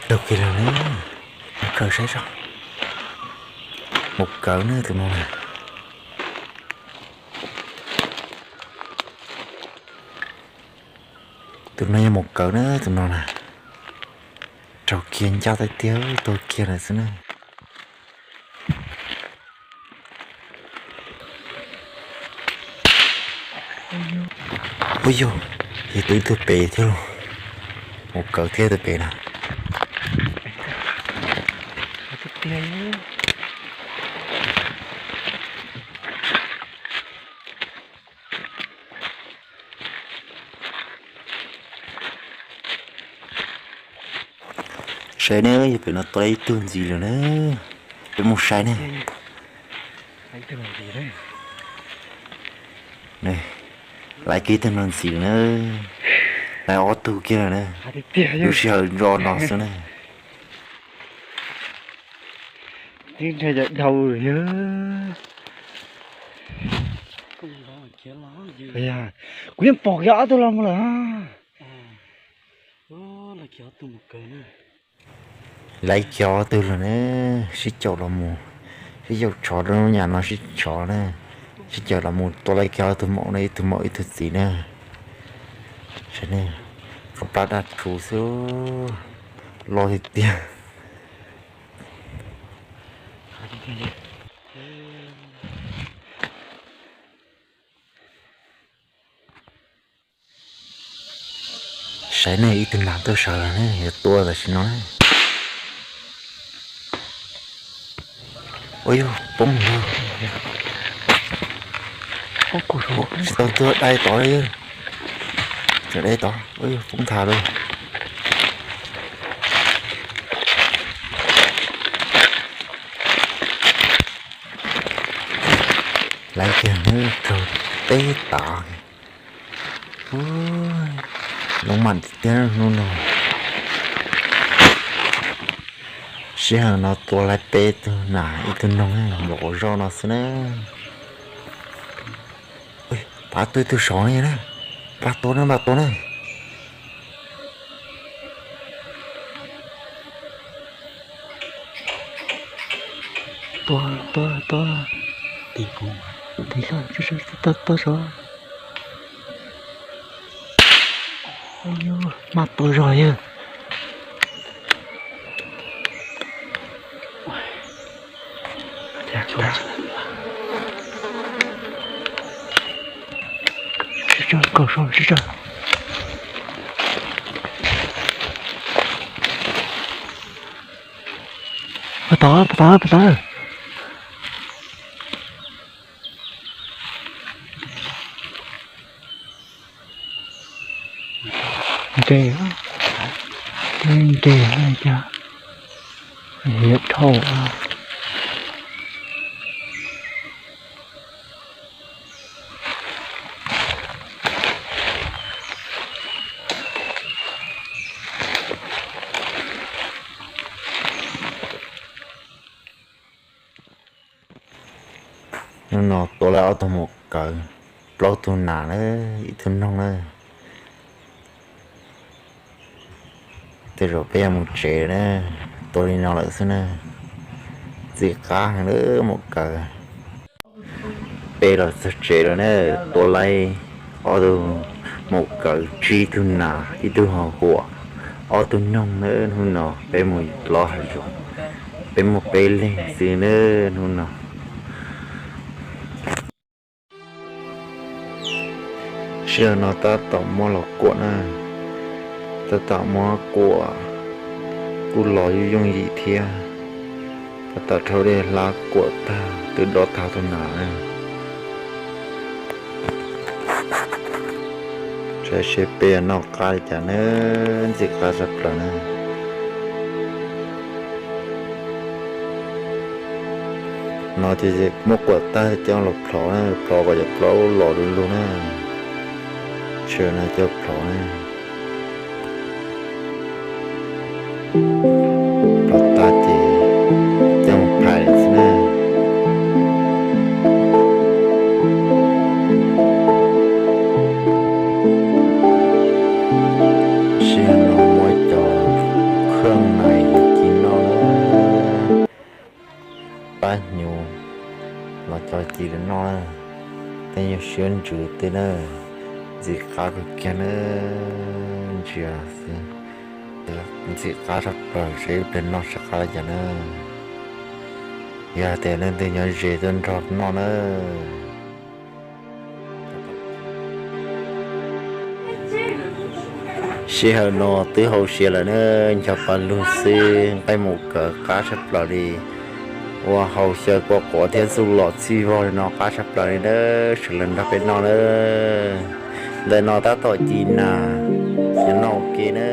Raug kiag lawm na, khaws saib tso. Maum kawv na tus no na. Tus no yog maum kawv na tus no na. Raug kiag ncaj tiag tiag, tuag kiag lawm xwb na. Ua yog, yog tus ib tug pem thiab lauj. Maum kawv thiab tus pem na. Saib ne, yog pem no tua ib tug ntxiv lawm na. Peb mus saib ne. Laiv kiag ib tug no ntxiv lawm na. Laiv ob tug kiag lawm na. Lub sij hawm nro no xwb na. Kuv yeej pom kiag ob tug los mus lawm. Laiv kiag ob tug los na, sib caum los mus, sib caum tshov rau lub nyam no sib tshov na, sib caum los mus tua laiv kiag ob tug maum na, ib tug maum ib tug txiv na. Saib ne, qhov plab daj rhuv xwb, loj tiag tiag. Saib ne, ib tug nas tuaj sawv los ne, yuav tua tam sim no na. Ua yog poob lawm. Tsis tau tuag dai tod li. Tseem dai tod, ua yog poob nthav lawm. Laiv kiag raug peb tav. Loob mam tiag tiag hnub no. Sij hawm no tua laiv peb tug nas ib tug noog los zoj no xwb na. Pab tua ib tug sov na, pab tua na, pab tua na. Tua, tua, tua. Tiv, tiv, tua, tua sov. Maj tua zog yawg. Sib tsawg, kaum so sib tsawg. Pas tod, pas tod, pas tod. Nres, nres cas hiav dhau. Hnub no tua lawm ob tug maum kawv, plaub tug nas na, ib tug noog na. Tej zaum peb yuav mus tsev na, tua li no lawm xwb na. Ntxim qab heev lawm maum kawv. Peb los txog tsev lawm na, tua laib ob tug maum kawv, tsib tug nas, ib tug ho huam, ob tug noog na. Hnub no peb mus lov hav zoov, peb muaj peb leeg xwb na hnub no. Sij hawm no tab tom muab los kuam na, tab tom muab kuam, kuj los yooj yooj yim thiab. Tab tom rhaub dej hlab kuam tag twb dob tag tus nas na. Saib seb peb yuav noj qab li cas na, ntxim qab tshaj plaws na. No ces muab kuam tag coj los plhov na, plhov kom cov plaub los du lug na. Sij hawm no coj plhov na. Plhov tag ces coj mus phais xwb na. Sij hawm no muab Qab hnyuv los cov ci rau noj na. Tej nyuag siab ntsws tej na, ntxim qab kawg kiag na. Ntsia xwb, ntxim qab tshaj plaws, seb ib pliag noj seb qab li cas na. Yog tias leej twg nyob ze tuaj nrog noj na. Sij hawm no twb hau siav lawm na, ncho pa lug xwb, nqaij mus kawg qab tshaj plaws li. Ua hau xyaw kua quav thiab txuj lom txij vog li no qab tshaj plaws li na, sawv daws nrog peb noj na. Ntawm no tab tom ci nas, noj ua ke na.